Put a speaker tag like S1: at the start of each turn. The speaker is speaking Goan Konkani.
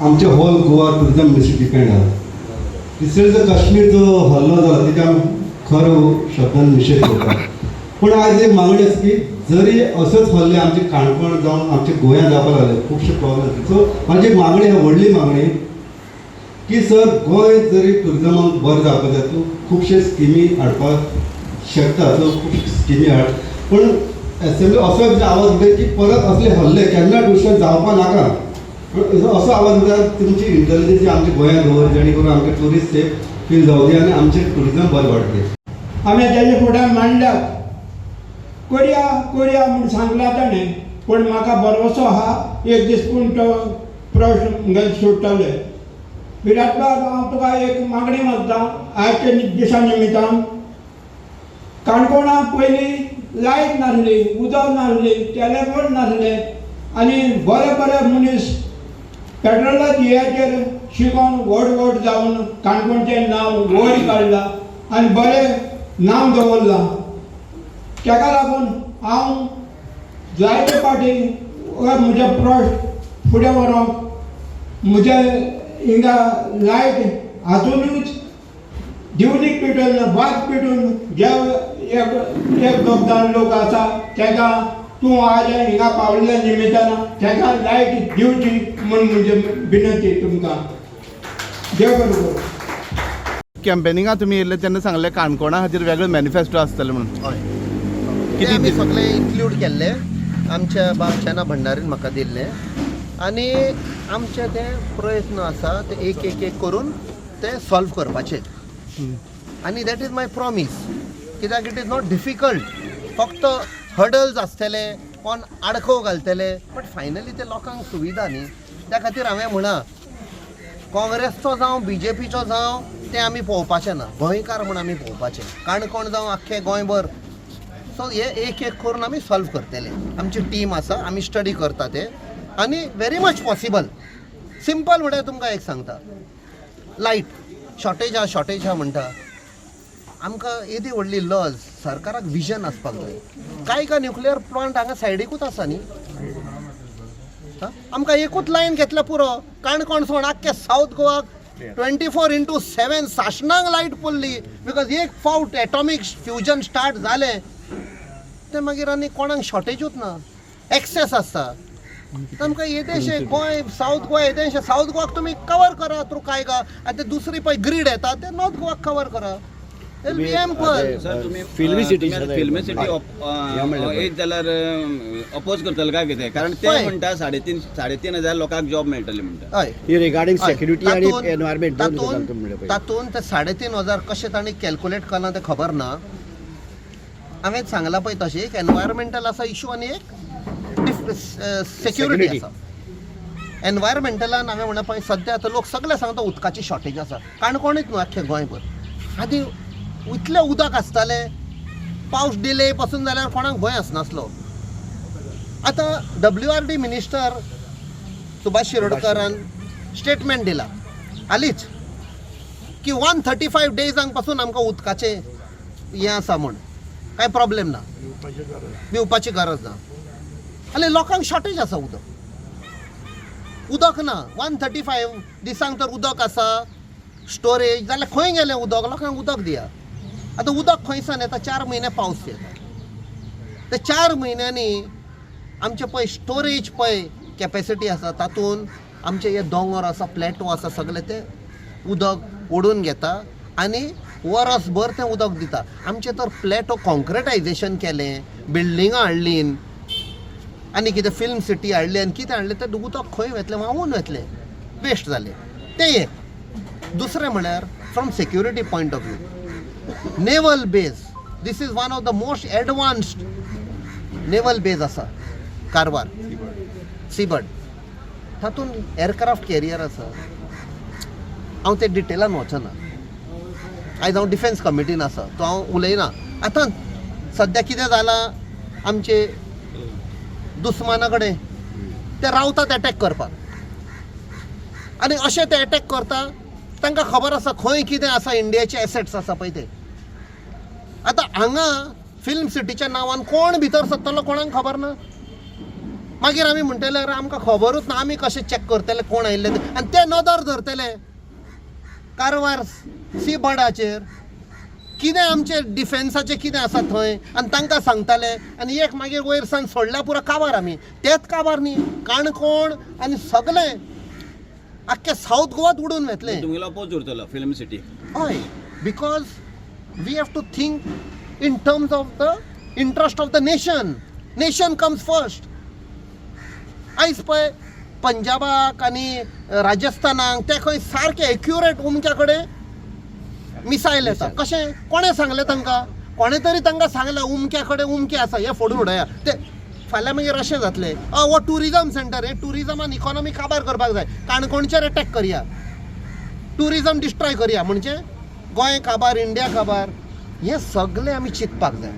S1: आमचे whole Goa tourism industry depend आहा. रिसंट जो काश्मीर जो हल्लो जाला, तेका आमी खर शब्दान निशेध करता. पूण आयज एक मागणी आसा की जरी असोच हल्ले आमचे काणकोण जावन आमच्या गोंयांत जावपाक लागले, खुबशे प्रॉब्लेम. सो म्हाजी एक मागणी आहा, व्हडली मागणी की सर, गोंय जरी टुरिजमाक बरें जावपाक जाय, तूं खुबशे स्किमी हाडपाक शकता. सो खुबशे स्किमी हाड, पूण एसेंब्ली असो एक आवाज उठय की परत असले हल्ले केन्ना दुसरे जावपा नाका. पूण असो आवाज उठय, तुमची इंटेलिजन्सी आमच्या गोंयांत दवर, जेणे करून आमचे टुरिस्ट सेफ फील जावं दी आनी आमचें टुरिजम बरें वाडटलें.
S2: आमी तेजे फुड्यान मांडल्यात, करया करया म्हूण सांगला ताणें. पूण म्हाका भरवसो आहा, एक दीस पूण तो प्रश्न मुगेलो सुट्टले. विराटबाब, हांव तुका एक मागणी मागता आयच्या दिसा निमितान. काणकोणाक पयलीं लायट नासली, उदक नासली, टेलेफोन नासले आनी बरे बरे मनीस पेट्रोला दियाचेर शिकोन व्हड व्हड जावन काणकोणचें नांव वयर काडलां आनी बरें नांव दवरलां. ताका लागून हांव जायते फावटी हो म्हजे प्रश्न फुडें व्हरोंक, म्हजे हिंगा लायट आजुनूच दिवली पेटून, वात पेटून जे एक एक दोग जाण लोक आसा, तांकां तूं आज हिंगा पावल्ल्या निमित्तान तांकां लायट दिवची म्हूण म्हजे विनंती तुमकां. देव बरें करूं.
S3: कॅम्पेनिंगा तुमी येयल्ले तेन्ना सांगलें, काणकोणा खातीर वेगळे मॅनिफेस्टो आसतले म्हणून.
S4: हय.
S3: किती
S4: ते आमी
S3: दीस?
S4: सगळे इन्क्लूड केल्ले. आमच्या बाब शेना भंडारीन म्हाका दिल्ले आनी आमचे ते प्रयत्न आसा, ते एक एक एक करून ते सॉल्व करपाचे आनी that is my promise. कित्याक it is not difficult. फक्त हर्डल्स आसतले, कोण आडखो घालतले, बट फायनली ते लोकांक सुविधा न्ही. त्या खातीर हांवें म्हणा, काँग्रेसचो जावं, बीजेपीचो जावं, तें आमी पळोवपाचें ना. गोंयकार म्हूण आमी पळोवपाचें, काणकोण जावं, आख्खें गोंयभर. सो हे एक एक करून आमी सॉल्व करतले. आमची टीम आसा, आमी स्टडी करता ते आनी व्हेरी मच पॉसिबल. सिंपल म्हळ्यार तुमकां एक सांगता, लायट शॉर्टेज आहा, शॉर्टेज आहा म्हणटा. आमकां येदी व्हडली लज, सरकाराक विजन आसपाक जाय. काय का न्युक्लियर प्लांट हांगा सायडीकूच आसा न्ही. आं? आमकां एकूच लायन घेतल्यार पुरो. काणकोण सोड, आख्खे सावथ गोवाक 24x7 सासणांक लायट पडली. Because एक फावट एटॉमीक फ्युजन स्टार्ट जालें, तें मागीर आनी कोणाक शॉर्टेजूच ना, एक्सेस आसता. आमकां येदेशें गोंय, सावथ गोवा येदेशें, सावथ गोवाक तुमी कवर करा थ्रू कायगा. आतां दुसरी पळय ग्रीड येता, ते नॉर्थ गोवाक कवर करा. बी एम्पल.
S5: सर, तुम्ही
S6: फिल्मी सिटी.
S5: फिल्मी सिटी येत जाल्यार अपोज करतले काय कितें? कारण ते
S4: पळय.
S5: म्हणटा, 3500 लोकांक जॉब मेळटले म्हणटा.
S4: हय.
S6: ही रिगार्डिंग
S4: हय.
S6: सेक्युरिटी आणि एनवायरमेंट दोन
S4: तातूंत
S6: गजाल म्हणले पळय.
S4: तातूंत ते 3500 कशें तांणी कॅल्कुलेट केलां तें खबर ना. हांवें सांगलां पळय तशें, एक एनवायरमेंटल आसा इशू आनी एक सेक्युरिटी
S6: Security.
S4: आसा. एनवायरमेंटलान हांवें म्हणलें पळय, सद्या आतां लोक सगळे सांगता उदकाची शॉर्टेज आसा. काणकोणूच न्हू, आख्खें गोंयभर. आदी इतलें उदक आसतालें, पावस डिले पासून जाल्यार कोणाक भंय आसनासलो. आतां W R D minister Subhash शिरोडकरान स्टेटमेंट दिला हालींच की 135 डेजांक पासून आमकां उदकाचें हें आसा म्हूण कांय प्रॉब्लेम ना, भिवपाची गरज ना. आनी लोकांक शॉर्टेज आसा उदक. उदक ना 135 दिसांक तर उदक आसा स्टोरेज, जाल्यार खंय गेलें उदक? लोकांक उदक दिया. आतां उदक खंयसान येता? 4 म्हयने पावस येता. ते 4 म्हयन्यांनी आमचे पळय स्टोरेज पळय कॅपेसिटी आसा, तातूंत आमचे हे दोंगर आसा, प्लेटो आसा, सगळे ते उदक ओडून घेता आनी वरसभर तें उदक दिता. आमचें तर प्लेटो कॉन्क्रिटायजेशन केलें, बिल्डिंगां हाडलीं आनी कितें फिल्म सिटी हाडली आनी कितें हाडलें, तें उदक खंय वतलें? व्हांवून वतलें, वेस्ट जालें. तें एक. दुसरें म्हळ्यार from security point of view, naval base, this is one of the most advanced naval base आसा कारवार सीबर्ड. तातूंत एअरक्राफ्ट कॅरियर आसा. हांव ते डिटेलान वचना. आयज हांव डिफेन्स कमिटीन आसा, तो हांव उलयना. आतां सद्या कितें जालां, आमचे दुस्माना कडेन ते रावतात एटॅक करपाक आनी अशें ते एटॅक करता, तांकां खबर आसा खंय कितें आसा, इंडियाचे एसेट्स आसा पळय ते. आतां हांगा फिल्म सिटीच्या नांवान कोण भितर सरतलो, कोणाक खबर ना. मागीर आमी म्हणटले अरे आमकां खबरूच ना, आमी कशें चॅक करतले कोण आयिल्ले ते. आनी ते नदर धरतले कारवार सी बर्डाचेर कितें आमचें डिफेन्साचें कितें आसा थंय, आनी तांकां सांगताले. आनी एक मागीर वयर सान सोडल्या पुरो काबार आमी, तेच काबार न्ही, काणकोण आनी सगलें आख्खें सावथ गोवात उडून वेतलें.
S5: तुमगेलो अपोज उरतलो फिल्म सिटी.
S4: हय, because we have to think in terms of the interest of the nation. Nation comes first. आयज पळय पंजाबाक आनी राजस्थानाक ते खंय सारके एक्युरेट उमक्या कडेन मिसायल येता. कशें कोणें सांगलें तांकां? कोणें तरी तांकां सांगलें उमक्या कडेन उमकें आसा, हें फोडून उडया. ते फाल्यां मागीर अशें जातलें, हो ट्युरिजम सेंटर, हे ट्युरिजमान इकॉनॉमी काबार करपाक जाय, काणकोणचेर एटॅक करया, ट्युरिजम डिस्ट्रॉय करया, म्हणजे गोंय काबार, इंडिया काबार. हें सगळें आमी चिंतपाक जाय.